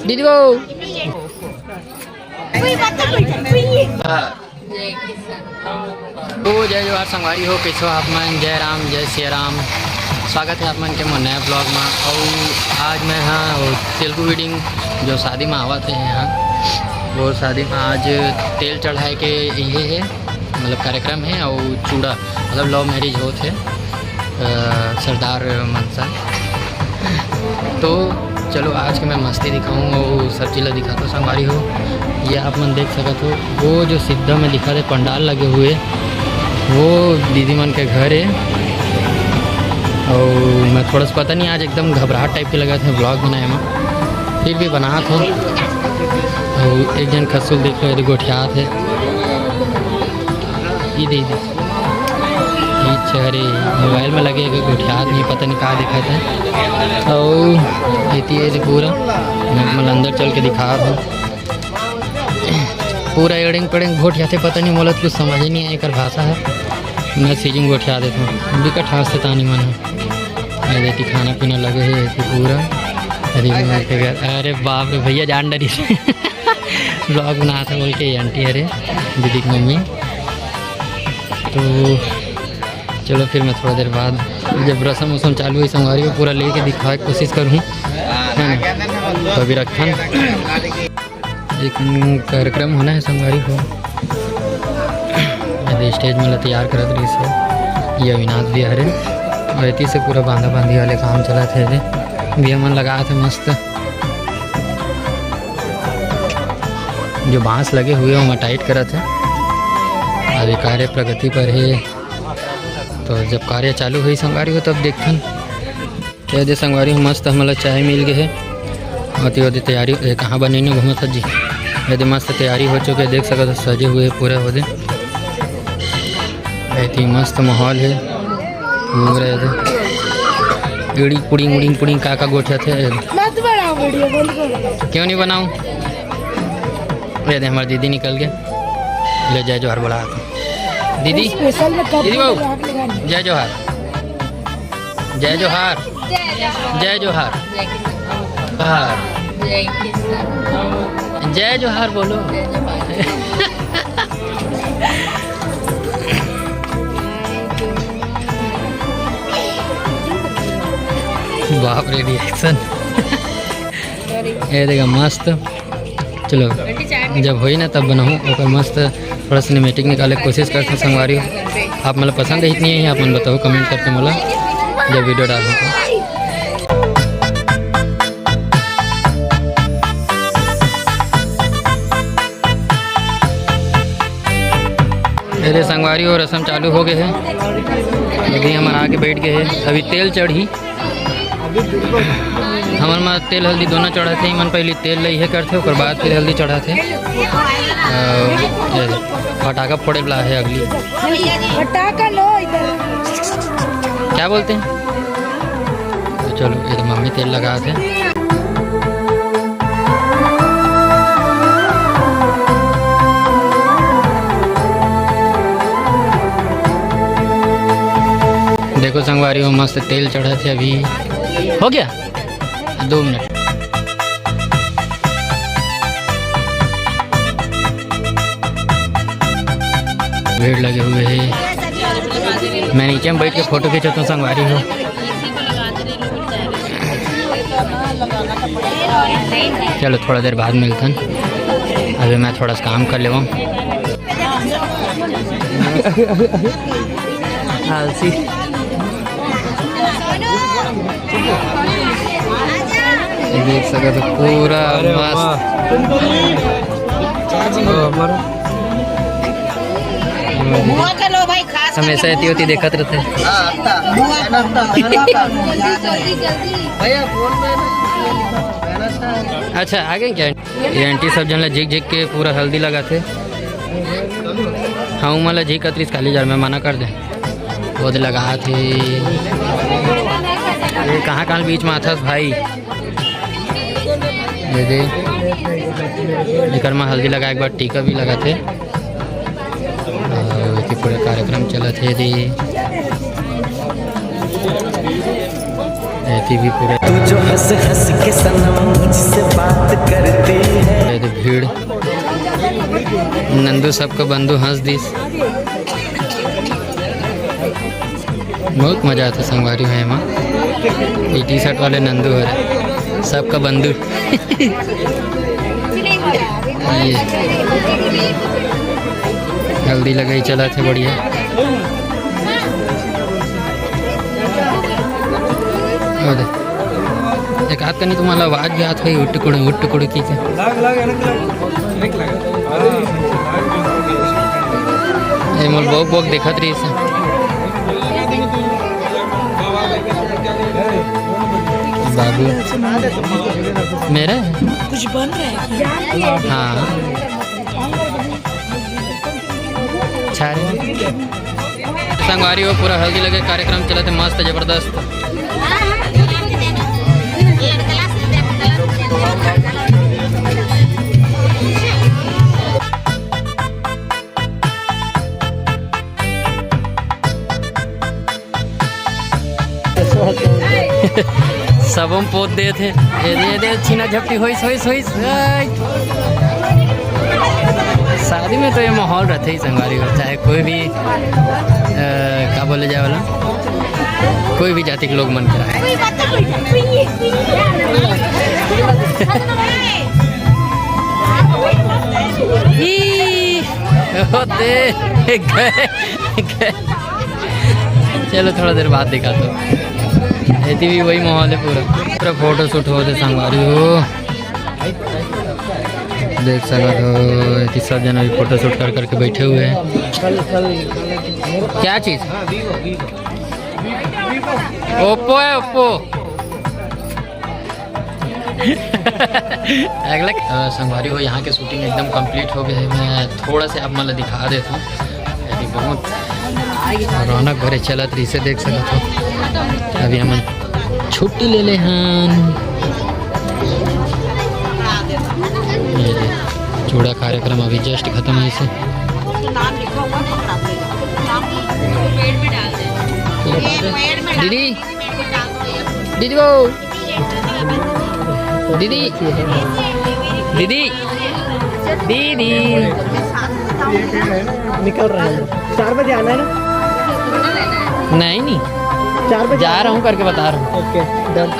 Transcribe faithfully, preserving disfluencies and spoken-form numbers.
दीदी वो। तो जय जोहार संगवारी हो, कैसे हो आप मन? जय राम, जय सिया राम। स्वागत है आप मन के मोर नया ब्लॉग में। और आज मैं हाँ वो तेलुगु वेडिंग जो शादी में आवत है यहाँ, वो शादी में आज तेल चढ़ाए के ये है, मतलब कार्यक्रम है और चूड़ा, मतलब लव मैरिज होत है, अ, सरदार मनसा। तो चलो आज के मैं मस्ती दिखाऊँ और सब चीज़ ला दिखाता हूँ संगवारी हो। ये आप मन देख सकत हो, वो जो सीधा में दिखा दे पंडाल लगे हुए, वो दीदी मन के घर है। और मैं थोड़ा सा पता नहीं आज एकदम घबराहट टाइप के लगा था ब्लॉग बनाए में, फिर भी बनात हो। और एक जन खसुल देख लो, ये गोठियात है। ये दे दे। अच्छा, अरे मोबाइल में लगे हुए गोठियात नहीं, पता नहीं कहाँ दिखा था। और एती है पूरा मैं अंदर चल के दिखा था। पूरा एड़ेंग पड़ेंग गोठियाथे, पता नहीं मोला तो कुछ समझ ही नहीं आया एकर भाषा है। मैं सीजिंग गोठिया देता हूँ, बिकट हाँसथे तानी मन है। ये देखी खाना पीना लगे है ये पूरा। अरे मैं के घर, अरे बाप रे भैया जान डरी। ब्लॉग बनात है बोल के ये आंटी, अरे दीदी की मम्मी। तो चलो फिर मैं थोड़ा देर बाद जब रसम वसम चालू हुई संगवारी को पूरा लेके दिखाए के कोशिश करूँ, है ना? तो अभी रखन एक कार्यक्रम होना है संगवारी को। अभी स्टेज में तैयार करत रही है ये अविनाश भी हरे और एती से पूरा बांधा बांधी वाले काम चलत है। भैया मन लगा थे मस्त जो बांस लगे हुए ओमा टाइट करत है। अभी कार्य प्रगति पर है, तो जब कार्य चालू हुई संगवारी हो तब देखथन। ये दे संगवारी हो मस्त हमला चाय मिल गए है। और ये दे तैयारी ए, कहाँ बने नहीं घूमत जी। ये दे मस्त तैयारी हो चुके है, देख सकत हो सजे हुए पूरा हो दे। बहुत ही मस्त माहौल है। पूरा ये दे इड़ी पुड़िंग उड़िंग पुड़िंग का का गोठियाथे। मत बनाओ वीडियो, बंद करो। क्यों नहीं बनाऊं? ये दे हमारी दीदी निकल गए। ले जय जोहार बोला आप। दीदी, स्पेशल में कब दीदी बाबू, आग लगानी? जय जोहार। जय जोहार। जय जोहार। जोहार। जय जोहार बोलो। बाप रे, रिएक्शन। ये देखा मस्त। चलो, जब होई ना तब बनाऊँ ओकर मस्त थोड़ा सिनेमैटिक निकाले के कोशिश करते हैं संगवारी। आप मतलब पसंद है इतनी ही, आप मन बताओ कमेंट करके मोला जब वीडियो डालूँ तो। अरे संगवारी हो रसम चालू हो गए है। अभी हमन आके बैठ गए है, अभी तेल चढ़ी। हमन मा तेल हल्दी दोनों चढ़ाथे, मन पहले तेल ले इहे करथे, ओकर बाद फिर हल्दी चढ़ाथे। अ, ये फटाका फोड़े वाला है अगली। फटाका लो इधर। क्या बोलते हैं? तो चलो, ये तो मम्मी तेल लगाथे। देखो संगवारी हो, मस्त तेल चढ़ाथे अभी। हो गया, दो मिनट। भीड़ लगे हुए है। मैं नीचे में बैठ के फोटो खींचत हूँ संगवारी हो। चलो थोड़ा देर बाद मिलथन, अभी मैं थोड़ा सा काम कर लेवा। आलसी। ये देख सकत हो पूरा अरे मस्त। वाह। ओ, हमारा बुआ के लो भाई, खास करके हमेशा एती ओती देखत रहते। बुआ। अच्छा, आ गए क्या? ये आंटी सब जन ला झिक झिक के पूरा हल्दी लगाथे। हाँ, उमन ला झिक अतरिस काली जार में मना कर दे। वो दे लगाथे। ये कहाँ कहाँ बीच में आथस भाई। ये दे। एकर में हल्दी लगाए के बाद टीका भी लगाथे। और ये पूरा कार्यक्रम चलत हे दे। एती भी पूरा। तू जो हंस हंस के सनम मुझसे बात कर नंदू सबका बंधु हंस दिस। बहुत मजा आता संगवारी हो एमा। ये टी शर्ट वाले नंदू हरे, सबका बंधु। ये हल्दी लगाई चला थे बढ़िया। और एक आध कनी तुम्हारा आवाज भी आत होई, उठ कुड़, उठ कुड़ की के। लाग, लाग, एनक लाग। एनक लाग। ए मोर बोक बोक देखत रही से। बाबू। मेरे? कुछ बन रहा है क्या? हाँ। छारे। संगवारी हो, पूरा हल्दी लगे कार्यक्रम चलत हे, मस्त जबरदस्त। सबो म पोत देत हे। ए दे, ए दे, छीना झपटी होइस, होइस, होइस। आय। शादी में तो ये माहौल रहते ही संगवारी हो, चाहे कोई भी, अ, का बोले जाए वाला, कोई भी जाति के लोग मन कराए। ई, होते गए, गए। चलो, थोड़ा देर बाद दिखाता हूँ। एती भी वही माहौल है पूरा। पूरा फोटो शूट होते संगवारी हो, देख सकत हो। एती सब जन अभी फोटो शूट कर करके बैठे हुए हैं। क्या चीज? ओप्पो है, ओप्पो। अगला, अ, संगवारी हो, यहाँ के शूटिंग एकदम कंप्लीट हो गए है। मैं थोड़ा से आप मन ला दिखा देता हूँ। अभी बहुत रौनक भरे चलत रही से देख सकत हो। अभी हमन छुट्टी ले ले हन। ये ले, चूड़ा कार्यक्रम अभी जस्ट खत्म है इसे। दीदी, दीदी वो, दीदी, दीदी, दीदी। निकल रहा है, चार बजे आना है ना? नहीं, नहीं, चार बजे जा रहा हूँ करके बता रहा हूँ। ओके, डन।